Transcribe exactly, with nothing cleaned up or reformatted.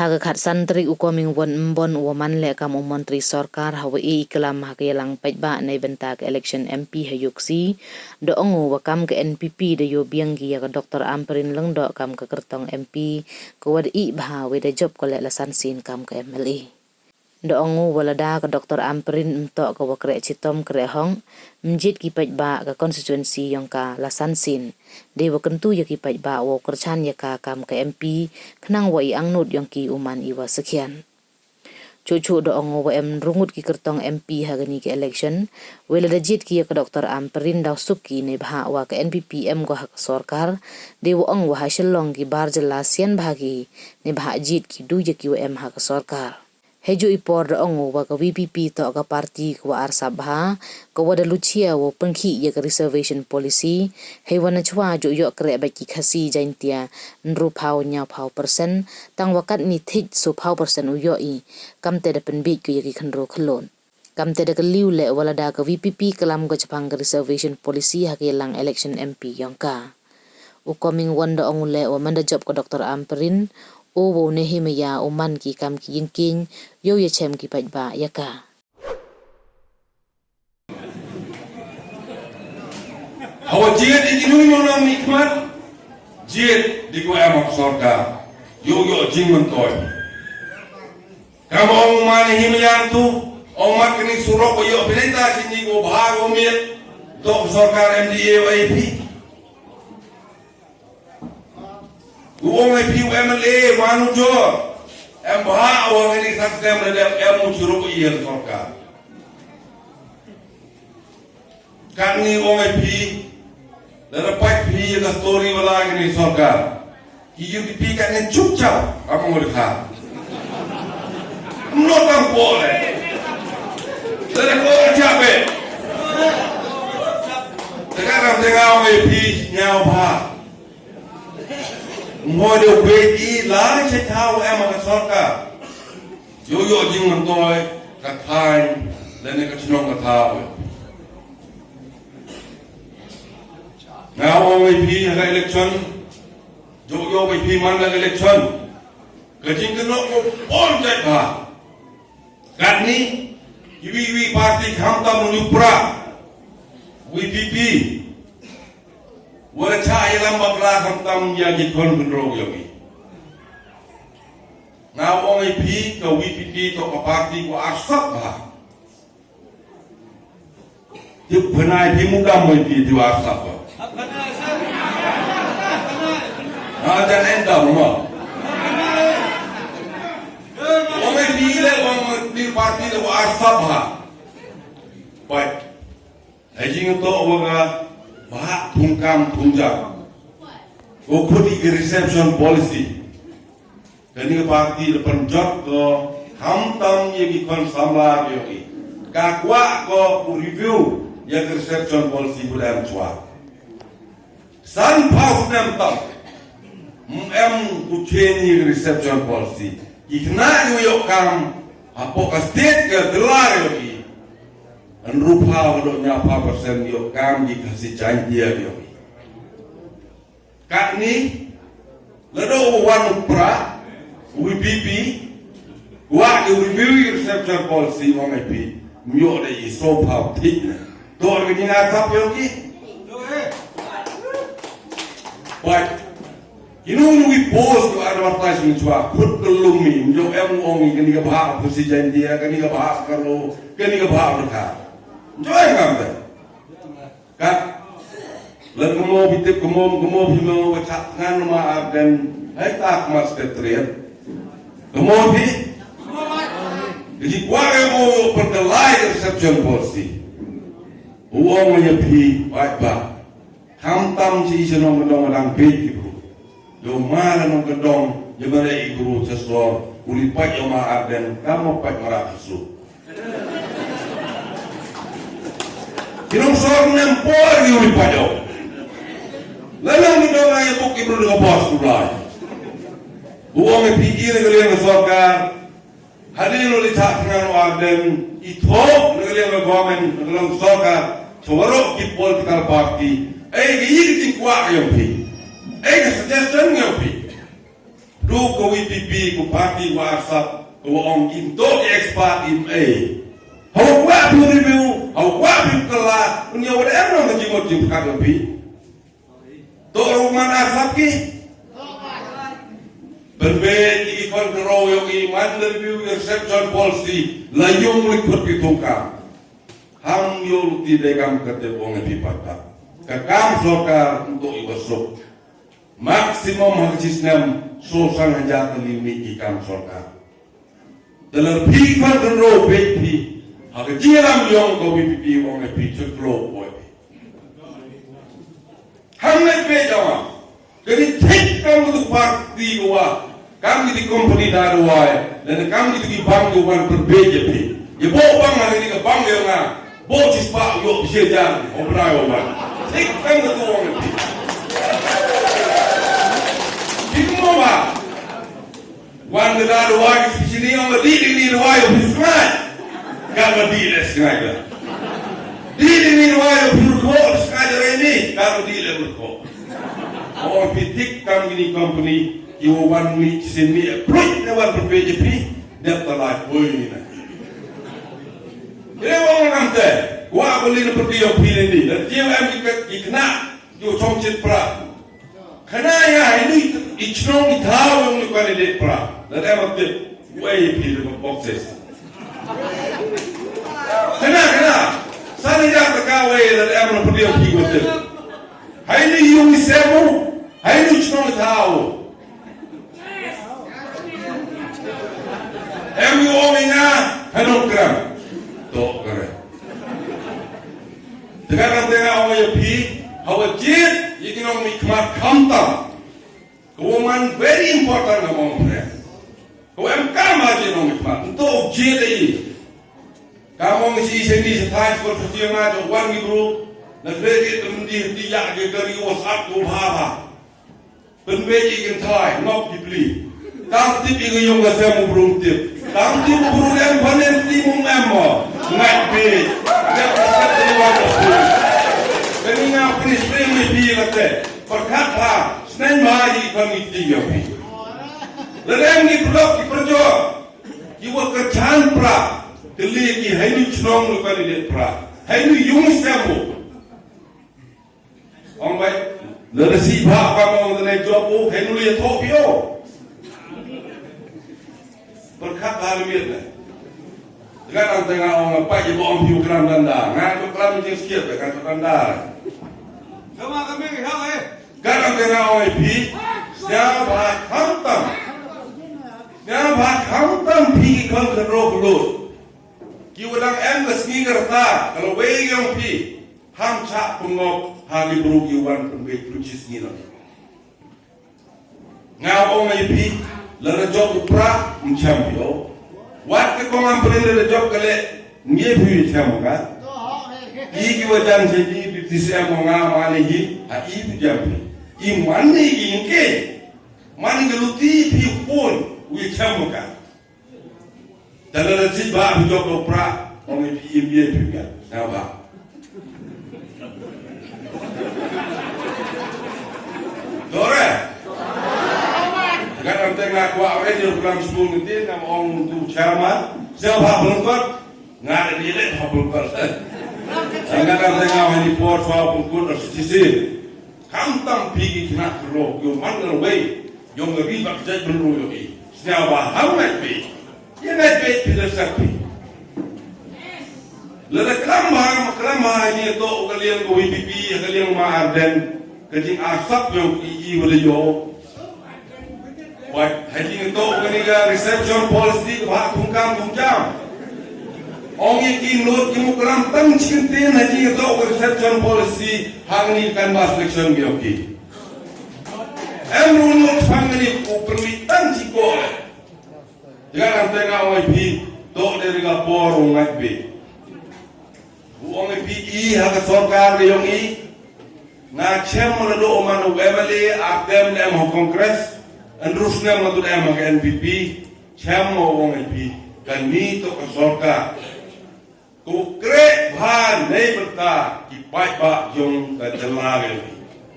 Ha ka khatsan tarik u Coming One Mbon u wa man leh kam u montri sorkar ha wa e i klam ha ka yalang paidbah neibynta ka election M P ha Iooksi, da ong u wa kam ka N P P da yoh biang ki ya ka Doctor Ampareen Lyngdoh kam ka kyrtong M P ka wa da ih bha wei da jop ko leh la san sien kam ka M L A. Da ong u wa lada ka Doctor Ampareen ym toh ka wa kreh chitom kreh hong, ym jied ki paidbah ka constituency yong ka la san sien. Dei wa kyntu ya ki paidbah wow kyrchan ya ka kam ka M P, khnang wa i angnud yong ki u man i wa sakhian. Chuh chuh da ong u wa em ynru ngut ki kyrtong M P ha kani ka election, wei lada jied ki ya ka Doctor Ampareen daw suk ki neibhah wa ka N P P em ko ha ka sorkar, dei wa ong wa ha Shillong ki bar jylla sian bha ki, neibhah jied ki du ya ki wa em ha ka sorkar. Heijooh i por da ong u wa ka V P P toh ka party ka wa arsap bha, ka wa da luchia wow pynkhih ya ka reservation policy, hei wa nachwa jooh yoh kreh beit ki Khasi Jaintia ynru phaw ynñiaw phaw percent, tang wa katni thik soo phaw percent u yoh i, kamte da pynbiej ko ya ki khynroo khyllood. Kamte da kylli u leh wa lada ka V P P klam ko chaphang ka reservation policy ha ka yalang election M P yong ka. U Coming One da ong u leh wa man da jop ka Doctor Ampareen, u wow nehi maya u man ki kam ki yingkieng, yow ya chem ki paidbah ya ka. Hawa jied i ki nong nong mi khmat, jied di ko em ha ka sorkar, yow yoh jingmyntoi. Kam ong man hi maya tu, ong mat kani surok ko yoh pinita sini ko bha ko miet, toh sorkar M D A wa A P. U ong A P u M L A, manu jor. Em bha wa ngani system na dep em u churu ko iyan sorkar. Katni u ong A P, da dapat phi ya ka story wala ngani sorkar. Ki U D P katni chupchap, apa ngol kha. Mnot kam ko le. Da ko chape. Teka ram teka u ong A P, nyau bha. Mo de u beti la che thaw em ha ka sorkar. Yow yoh jingmyntoi ka thaiñ, lane ka chnong ka thaw. Nga ong A P ha ka election, yow yoh A P man ha ka election. Ka jingkynnoh ko pon jait bha. Katni, iwi iwi party khamtam u pra, V P P. Wala cha ya lam bakla khamtam ya ki khon khynroo yong i. Nga ong A P ka V P P toh ka party ko arsap bha. Tip pynai phi mukam A P tip arsap bha. Ha jan endam mo. Ong A P le ong ni party le wa arsap bha. Pai. Hei jingtoh wa ka bha thung kam thung jam. Ko khut i reception policy. Kani ka party da pynjot ko khamtam ya ki khon samla yong i. Ka kwah ko u review ya ka reception policy bu da em chwa. San phaw snem tam. Em u change ya ka reception policy. Ki khynnah ki yoh kam hapoh ka state ka jylla yong i. Ynru phaw haduh ynñiaw phaw percent yoh kam ki Khasi Jaintia yong i. Katni, lada u wan u pra, u V P P, wa ki review i reception policy ong A P, ym yoh de i soo phaw thik ne. Toh ka jingarsap yong ki. Pai, ki nong nong i post ko advertisement chwa, khut kyllum i, ym yoh em ong i, kani ka bha Khasi Jaintia, kani ka bha Garo, kani ka bha Dkhar. Ym yoh em kam de. Kat, lada ka mo phi tip ka mo, ka mo phi mo, wa chah thngan ma Ardent, hei tak ma Secretariat. Ka mo phi? Ka ji kwah ka mo yoh pynkylla ka reception policy. U ong ya phi, paidbah. Khamtam chi i chnong ka dong dang bit ki bru. Yow ma la nong ka dong, ya ma le i bru cha sor, u li pait yow ma Ardent, kam mo pait ma ra ka su. Ki nong sor nem por ki u li pait yow. La nong ka dong ai buk ki bru ka bos u lai. U ong A P ki na ka liang ka sorkar, Hadien u li chah thngan u Ardent, i thok na ka liang ka government, na ka liang sorkar, cha waroh ki political party, ei ka yi ka jingkwah yong phi, ei ka suggestion yong phi. Tu ka VPP, ka party wa arsap, ka wa ong im toh i expert im ei. Hawa kwah phi review, hawa kwah phi kylla, un ya wa da em nong ka jingmut jingpyrkhat yong phi. Toh ruh man arsap ki. Pynbeit ki khon khynroo yong i man da review ya reception policy, la yung li khut ki thungkam. Ham yoh luti de kam ka te ong e phi patta. Ka kam sorkar ym toh i wa suk. Maximum ha ka chi snem, soo san hajar tylli mih ki kam sorkar. Te lada phi khon khynroo beit phi, ha ka jingïalam yong ka VPP ong e phi chut klo poi phi. Ham ngai beit jong nga. Kani thik kam ka tu party ka wa. Kam ki ti company da dawai, lane kam ki ti ki bank ki wan pynbeit ya phi. Ya booh bank ha kani ka bank yong nga. Booh chispah yoh phi hajar, o bnai o wan. Thik kam ka tu ong ya phi. Phi mo wa. Wan ka da dawai ki specially ong ka di di ni dawai yoh phi sngai. Ka ma di le sngai ka. Di di ni dawai yoh phi rukho sngai da re ni. Ka ma di le rukho. Ong phi thik kam kini company, ki wa wan mi, sin mi, pluit ne wan pynbeit ya phi, dep ta lai, hoi ni na. Ye ong ngam te, wa ko li na pyrdi yong phi ni, da jiew em ki kat, ki khynnah, ki wa chong chit pra. Khynnah ya, ini i chnong i thaw yong ni kwani de pra. Da em ap tip, wei phi de boxes. Khynnah, khynnah, sani ya ta ka wei, da em na pyrdi yong phi ko tip. Hai ni yung i sem u, hai ni chnong i thaw. Em i ong i nga, ha nongkrem. Toh kare. Te ka nang te nga ong ya phi, hawa jied, ya ki nongmihkhmat khamtam. Ka wa man very important ha mong friend. Ka wa em kam ha jied nongmihkhmat. Nto jied i. Ka mong si i se ni se thai ko sa jied ma jong wan ki bru. Na kre ki tum di ti ya ki kari WhatsApp ko bha bha. Pynbeit i kynthai, ngop ki pli. Tang tip i ka yung ka sem u bru tip. Tang tip u bru em phanen ti mung em mo. Ngai peit. Ngai peit. Kani nga pynbeit i phi ka te. Pyrkhat ha. Sneng ma i phan i ti ya phi. Lada em ki pyrlok ki pyrjot. Ki wa kyrchan pra. Kylli ki hai nu chnong lu kani de pra. Hai nu yung sem u. Ong bai, lada si bha ka ong da nai job u, hei nu li ya thoh phi o. Pyrkhat bha le miet le. Ka nang te nga ong pa i bo ong phi u klam danda. Nga tu klam jing skiat, nga tu danda. Sama kami ha eh. Ka nang te nga ong phi, sñiaw bha khamtam. Sñiaw bha khamtam phi ki khon khynroo khyllood. Ki wa dang em ka sngi ka rta, ka lawei yong phi. Ham chah pynngop ha ki bru ki wan pynbeit pynchis ngi lang. Nga ong ya phi, lada jop u pra, ym chem phi o. Wat ka kong am pynlada jop ka le, ngi phi chem ka. I ki wa jan se i, bi ti se mo nga mane hi, ha i phi chem phi. I mane i ke. Mane ka luti phi pun, wi chem ka. Tang lada chit bha phi jop u pra, ong i phi im ye phi ka. Sñiaw bha. Dore. Nga dang te nga kwah re, jor program school ngi te, nga ong tu chairman. Sñiaw bha pynlungkot. Nga re ni le bha pynlungkot. Nga dang te nga ong ni por chwa pynlungkot ar sisi. Khamtam phi ki khynnah khynroo, yow man ka lawei, yong ka ri bad ka jaitbynriew yong i. Sñiaw bha ham ngait beit. Ye ngait beit phi da sep phi. Lada klam bha, klam bha, ini toh ka liang ka VPP, ka liang ma Ardent, ka jingarsap yong i, i wa da yoh. Wat, ha jingtoh kani ka reception policy ka bha thungkam thungjam. Ong i ki note ki muklam tang chi kyntien ha jingtoh ka reception policy ha kani ka canvass election ki ong ki. Em ru note phan kani u pynmih tang chi ko. Tang te nga ong i phi, toh de ri ka por u ngait beit. U ong i phi i ha ka sorkar ka yong i, nga chem mo na do man u MLA, ar term da em ha Congress, ynru snem ma tu da em ha ka NPP, chem mo u ong i phi, kani toh ka sorkar. Ko kreh bha nei bynta ki paidbah yong ka jylla ka yong i.